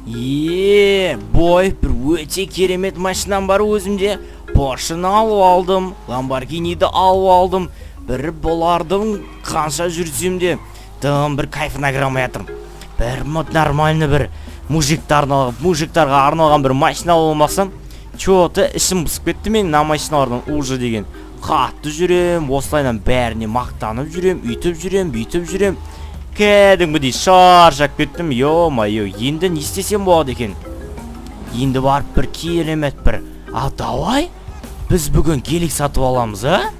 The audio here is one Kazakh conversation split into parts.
Е, бой, бір өте керемет машинам бар өзімде. Поршені алып алдым, Ламборгиниді алып алдым. Бір бұлардың қанша жүрсем де, дым бір кайфына кіре алмай жатырмын. Бір нормальный бір мужиктарға арналған бір машина болмасам, чё-то ішім пысып кетті мен мына машиналардан уже деген. Қатты жүрем, осылайынан бәріне мақтанып жүрем, үйтіп жүрем, бүйтіп жүрем. Кәдімгідей шаршап кеттім, ё-моё, енді не істесем болады екен? Енді барып бір керемет бір. А давай біз бүгін гелик сатып аламыз, а?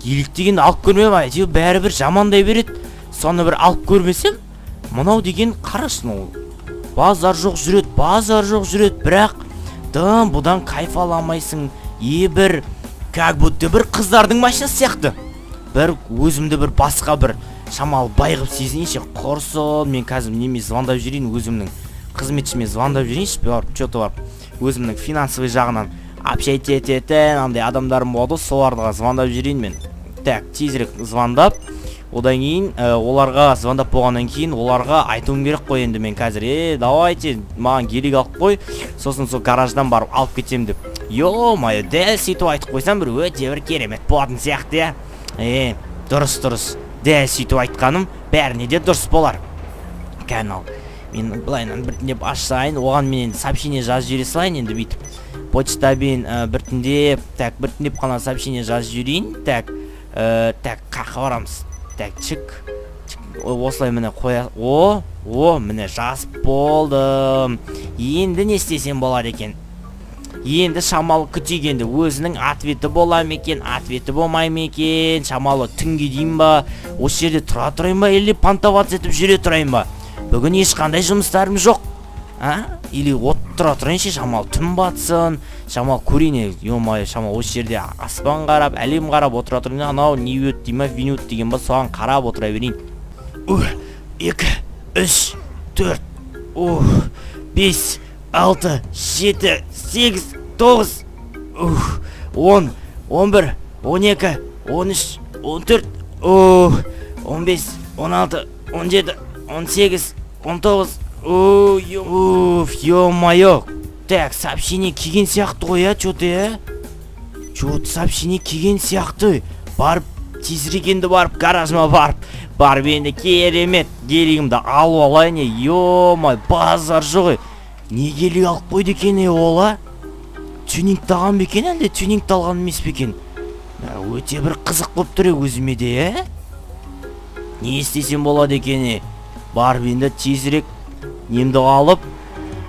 Гелик деген алып көрмедім, әйтеуір бәрібір жамандай береді. Соны бір алып көрмесем, мынау деген, қарашы, мынау базар жоқ жүреді, базар жоқ жүреді, бірақ дым бұдан кайф ала алмайсың. Е, бір как будто бір қыздардың машинасы сияқты. Бір өзімді бір басқа бір шамалы бай қылып сезінейінші, құрсын. Мен қазір неме звондап жіберейін, өзімнің қызметшіме звондап жіберейінші, барып чё-то барып өзімнің финансовый жағынан общать ететін андай адамдарым болады ғой, соларға звондап жіберейін мен. Так, тезірек звондап, одан кейін оларға звондап болғаннан кейін оларға айтуым керек қой енді мен қазір: «Е, давайте маған гелик алып қой, сосын сол гараждан барып алып кетемін», — деп. Ё-моё, дәл сөйтіп айтып қойсам, бір өте бір керемет болатын сияқты, иә. Е, дұрыс, дұрыс, дәл сөйтіп айтқаным бәріне де дұрыс болар. Кәне, ал мен былайынан біртіндеп ашайын, оған мен енді сообщение жазып жібере салайын енді бүйтіп почтамен, біртіндеп. Так, біртіндеп қана сообщение жазып жіберейін. Так, так, қаяққа барамыз? Так, чик, чик. Осылай, міне, қоя. О, о, міне, жазып болдым. Енді не істесем болады екен? Енді шамалы күтейік, енді өзінің ответі бола ма екен, ответі болмай ма екен? Шамалы түнге дейін ба осы жерде тұра тұрайын ба или понтоваться етіп жүре тұрайын ба? Бүгін ешқандай жұмыстарым жоқ, а? Или отыра тұрайыншы, шамалы түн батсын, шамалы көрейін. Ё-моё, шамалы осы жерде аспан қарап, әлем қарап отыра тұрайын. Анау Ньют дей ма, Винют деген ба, соған қарап отыра берейін. Ух, екі, үш, төрт, ух, бес, алты, жеті, сегіз, тоғыз, ух, 10, 11, 12, 13, 14, ух, 15, 16, 17, 18, 19, уф, ё-моё. Так, сообщение келген сияқты ғой, иә, чё-то, иә, чё-то сообщение келген сияқты. Барып тезірек енді барып гаражыма барып енді керемет гелигімді алып алайын. Е, ё-моё, базар жоқ. Е, не гелик алып қойды екен, е, ол, а? Тюнингтаған ба екен, әлде тюнингталған емес пе екен? Өте бір қызық болып тұр, е, өзіме де, ә? Не істесем болады екен, е? Барып енді тезірек немді алып,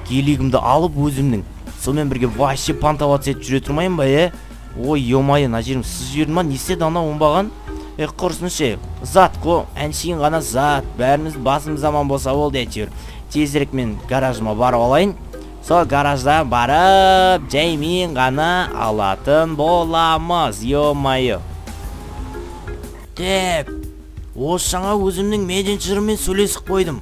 гелигімді алып өзімнің, сонымен бірге вообще понтоваться етіп жүре тұрмайын ба, е? Ой, ё-моё, мына жерім сызып жіберді ма, не істеді анау оңбаған? Е, құрысыншы, зат қой, әншейін ғана зат. Бәріміз басымыз аман болса болды әйтеуір. Тезірек мен гаражыма барып алайын, сол гаражда барып жаймен ғана алатын боламыз, ё-моё. Так, осы жаңа өзімнің менеджеріммен сөйлесіп қойдым.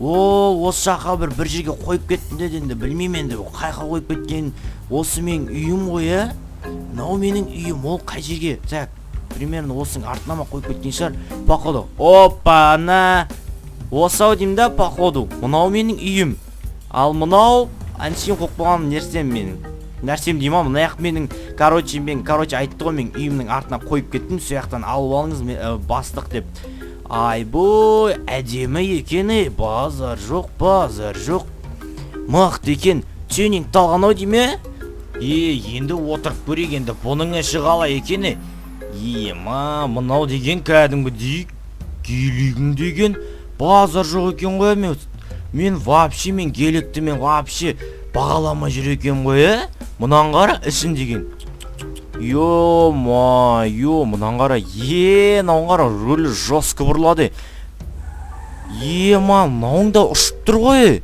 Ол осы жаққа бір жерге қойып кеттім деді, енді білмеймін енді қай жаққа қойып кеткен. Осы менің үйім ғой, иә, мынау менің үйім. Ол қай жерге? Так, примерно осының артына ма қойып кеткен шығар, походу. Опа, на, осы ау деймін да, походу мынау менің үйім. Ал мынау әншейін қойып қойған нәрсем, менің нәрсем дей ма, мына жақ менің, короче, мен, короче, айтты ғой, мен үйімнің артына қойып кеттім, сол жақтан алып алыңыз, бастық деп. Айбой, әдемі екен, ей, базар жоқ, базар жоқ, мықты екен. Тюнингталған ау деймін, е. Енді отырып көрейік енді, бұның іші қалай екен, е? Ема, мынау деген кәдімгідей гелигің деген базар жоқ екен ғой. Мен вообще, мен геликті мен вообще бағаламай жүр екенмін ғой, е. Мынаны қара, ішін деген, ё-моё, мынаны қара, е, мынауын қара, рулі жестко бұрылады. Ема, мынауың да ұшып тұр ғой.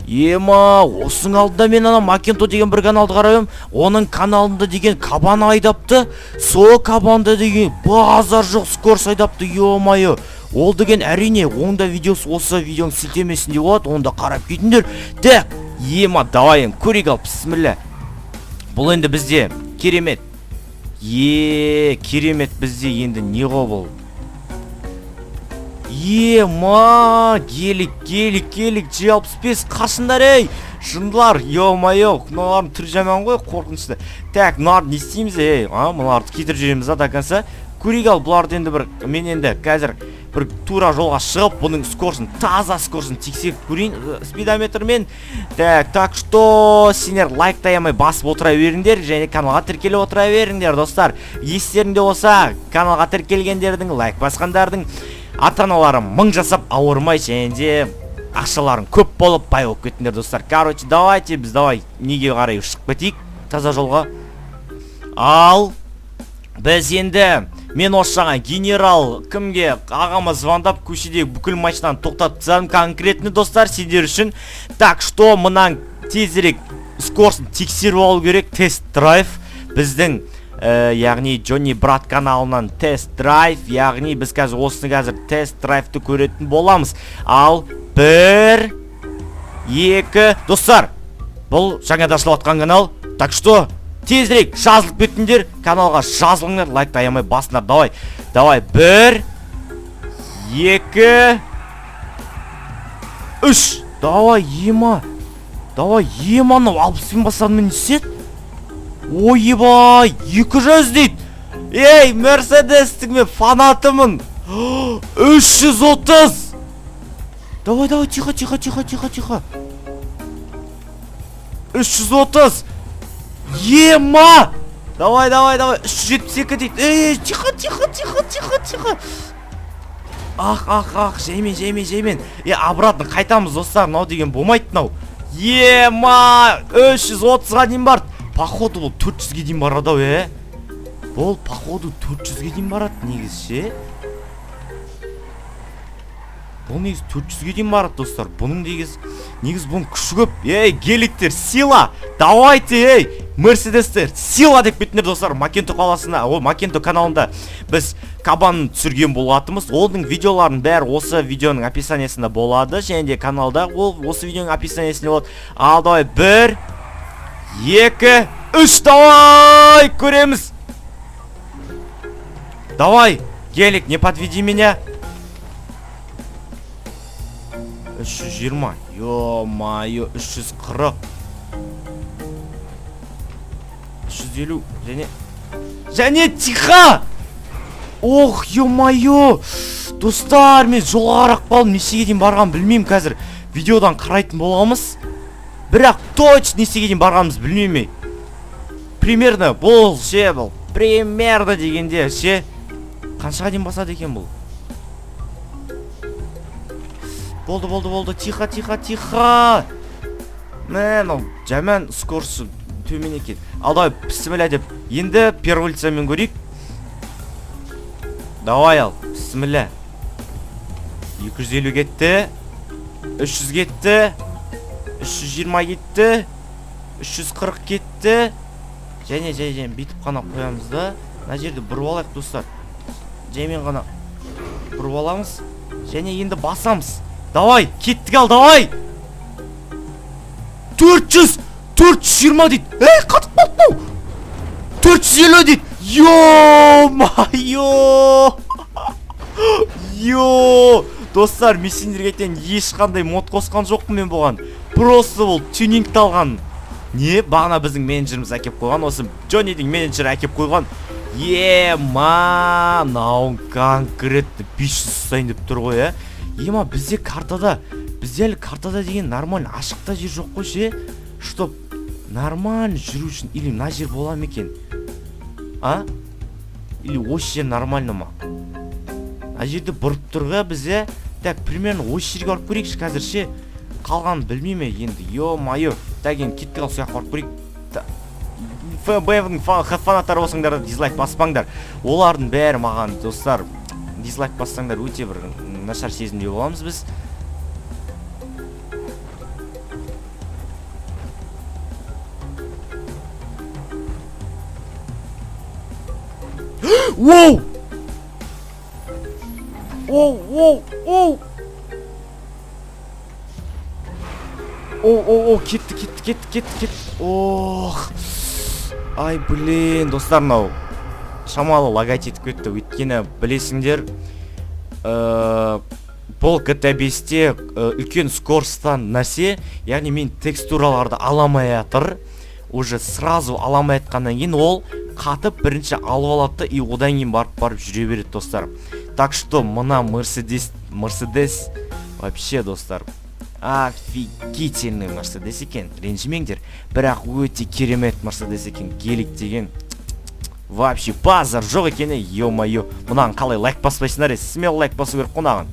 Ема, осының алдында мен ана Макенто деген бір каналды қарап едім, оның каналында деген кабан айдапты. Сол кабанды деген базар жоқ скорость айдапты, ё-моё. Ол деген, әрине, оның да видеосы осы видеоның сілтемесінде болады, оны да қарап кетіңдер. Так, ема, давай енді көрейік. Ал, бісміллә. Бұл енді бізде керемет, е, керемет бізде енді не ғой бұл? Ема, гелик, гелик, гелик, G65, қашыңдар, ей! Жындылар, ё-моё, мыналардың түрі жаман ғой, қорқынышты. Так, мыналарды не істейміз, ей? А, мыналарды кетіріп жібереміз да до конца. Көрейік ал, бұларды енді бір, мен енді қазір бір тура жолға шығып, бұның скорсын, таза скорсын тексеріп көрейін, спидометрмен. Так, так что сендер лайк аямай басып отыра беріңдер және каналға тіркеліп отыра беріңдер, достар. Естеріңде болса, каналға тіркелгендердің, лайк басқандардың ата-аналары мың жасап ауырмай және де ақшаларың көп болып бай болып кетіңдер, достар. Короче, давайте біз давай неге қарай шығып кетейік таза жолға. Ал біз енді мен осы жаңа генерал кімге ағама звондап көшеде бүкіл машинаны тоқтатып тастадым конкретно, достар, сендер үшін. Так что мынаң тезірек скорсын тексеріп алу керек, тест-драйв біздің, яғни Джонни Брат каналынан тест-драйв, яғни біз қазір осыны қазір тест-драйвты көретін боламыз. Ал 1, 2, достар, бұл жаңадан ашылып жатқан канал, так что тезірек жазылып кетіңдер, каналға жазылыңдар, лайкты аямай басыңдар. Давай, давай, 1, 2, 3, давай, ема, давай, ема, анау 60-пен басқанмен не істеді? Ойбай, 200 дейді. Ей, Мерседестің мен фанатымын. 330. Давай, давай, тихо, тихо, тихо, тихо, тихо. 330. Ема! Давай, давай, давай. 372 дейді. Ей, тихо, тихо, тихо, тихо, тихо. Ах, ах, ах, жаймен, жаймен, жаймен. Е, обратно қайтамыз, достар. Мынау деген болмайды мынау. Ема! 330-ға дейін барды. Походу бұл 400-ге дейін барады ау, е. Бұл походу 400-ге дейін барады негізі ше. Бұл негізі 400-ге дейін барады, достар. Бұның негізі бұның күші көп. Ей, геликтер, сила! Давайте, ей, Мерседестер, сила деп кетіңдер, достар. Макенто қаласына, о, Макенто каналында біз кабан түсірген болатынбыз. Оның видеоларының бәрі осы видеоның описаниясында болады. Және де каналда ол осы видеоның описаниясында болады. Ал давай, 1, 2, 3, давай, көреміз. Давай, гелик, не подведи меня. 320, ё-моё, 340, 350, және тихо! Ох, ё-моё! Достар, мен жолға қарап қалдым, нешеге дейін барғанын білмеймін қазір. Видеодан қарайтын боламыз. Бірақ точно нешеге дейін барғанымыз білмеймін. Примерно, бұл ше, бұл примерно дегенде ше, қаншаға дейін басады екен бұл? Болды, болды, болды, тихо, тихо, тихо. Мә, мынау жаман скорсы төмен екен. Ал давай, бісміллә деп. Енді первый лицамен көрейік. Давай ал, бісміллә. 250 кетті. 300 кетті. 320 кетті. 340 кетті. Және, және, және бүйтіп қана қоямыз да. Мына жерді бұрып алайық, достар. Жаймен ғана бұрып аламыз. Және енді басамыз. Давай, кеттік ал, давай. 400, 420 дейді. Ей, қатып қалды мынау. 450 дейді. Ё-моё! Ё! Достар, мен сендерге айтайын, ешқандай мод қосқан жоқпын мен бұған. Просто бұл тюнингталған. Не, бағана біздің менеджеріміз әкеп қойған, осы Джоннидің менеджері әкеп қойған. Ема, мынау конкретно 500 ұстайын деп тұр ғой, ә? Ема, бізде картада, бізде әлі картада деген нормально ашықта жер жоқ қой ше, чтоб нормально жүру үшін. Или мына жер бола ма екен? А? Или осы жер нормально ма? Мына жерде бұрып тұр ғой бізде. Так, примерно осы жерге барып көрейікші қазір ше. Қалғанын білмеймін енді, ё-моё. Так, енді кеттік ал, сол жаққа барып көрейік. БМВ-ның фанаттары болсаңдар да дизлайк баспаңдар. Олардың бәрі маған, достар, дизлайк бассаңдар өте бір нашар сезімде боламыз біз. Воу! Оу, оу, оу! Оу, оу, оу, кетті, кетті, кетті, кетті, кетті. Ох! Ай, блин, достар, мынау шамалы лагать етіп кетті. Өйткені білесіңдер, Бұл GTA 5-те үлкен скоростан нәрсе, яғни мен текстураларды ала алмай жатыр. Уже сразу ала алмай жатқаннан кейін ол қатып, бірінші алып алады да, и одан кейін барып жүре береді, достар. Так что мына Мерседес, Мерседес вообще, достар, офигительный Мерседес екен. Ренжімеңдер, бірақ өте керемет Мерседес екен. Гелик деген вообще базар жоқ екен. Ё-моё, мынаған қалай лайк баспайсыңдар, е? Смело лайк басу керек қой мынаған.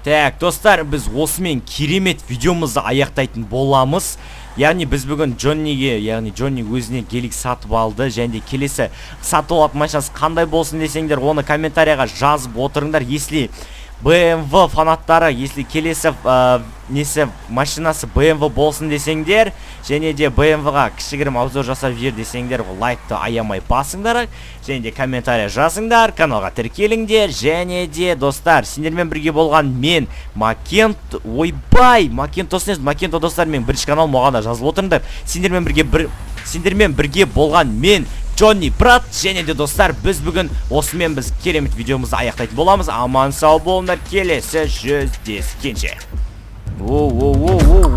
Так, достар, біз осымен керемет видеомызды аяқтайтын боламыз. Яғни біз бүгін Джонниге, яғни Джонни өзіне гелик сатып алды. Және де келесі сатып алатын машинасы қандай болсын десеңдер, оны комментарияға жазып отырыңдар. Если BMW фанаттары, если келесі несі, машинасы BMW болсын десеңдер және де BMW-ға кішігірім обзор жасап жібер десеңдер, лайкты аямай басыңдар және де комментарий жазыңдар, каналға тіркеліңдер. Және де, достар, сендермен бірге болған мен, Макент, ойбай, Макенто емес, Макенто, достар, мен бірінші канал, оған да жазылып отырыңдар. Сендермен бірге болған мен, Джонни Брат. Және де, достар, біз бүгін осымен біз керемет видеомызды аяқтайтын боламыз. Аман сау болыңдар, келесі жүздескенше. О, о, о, о.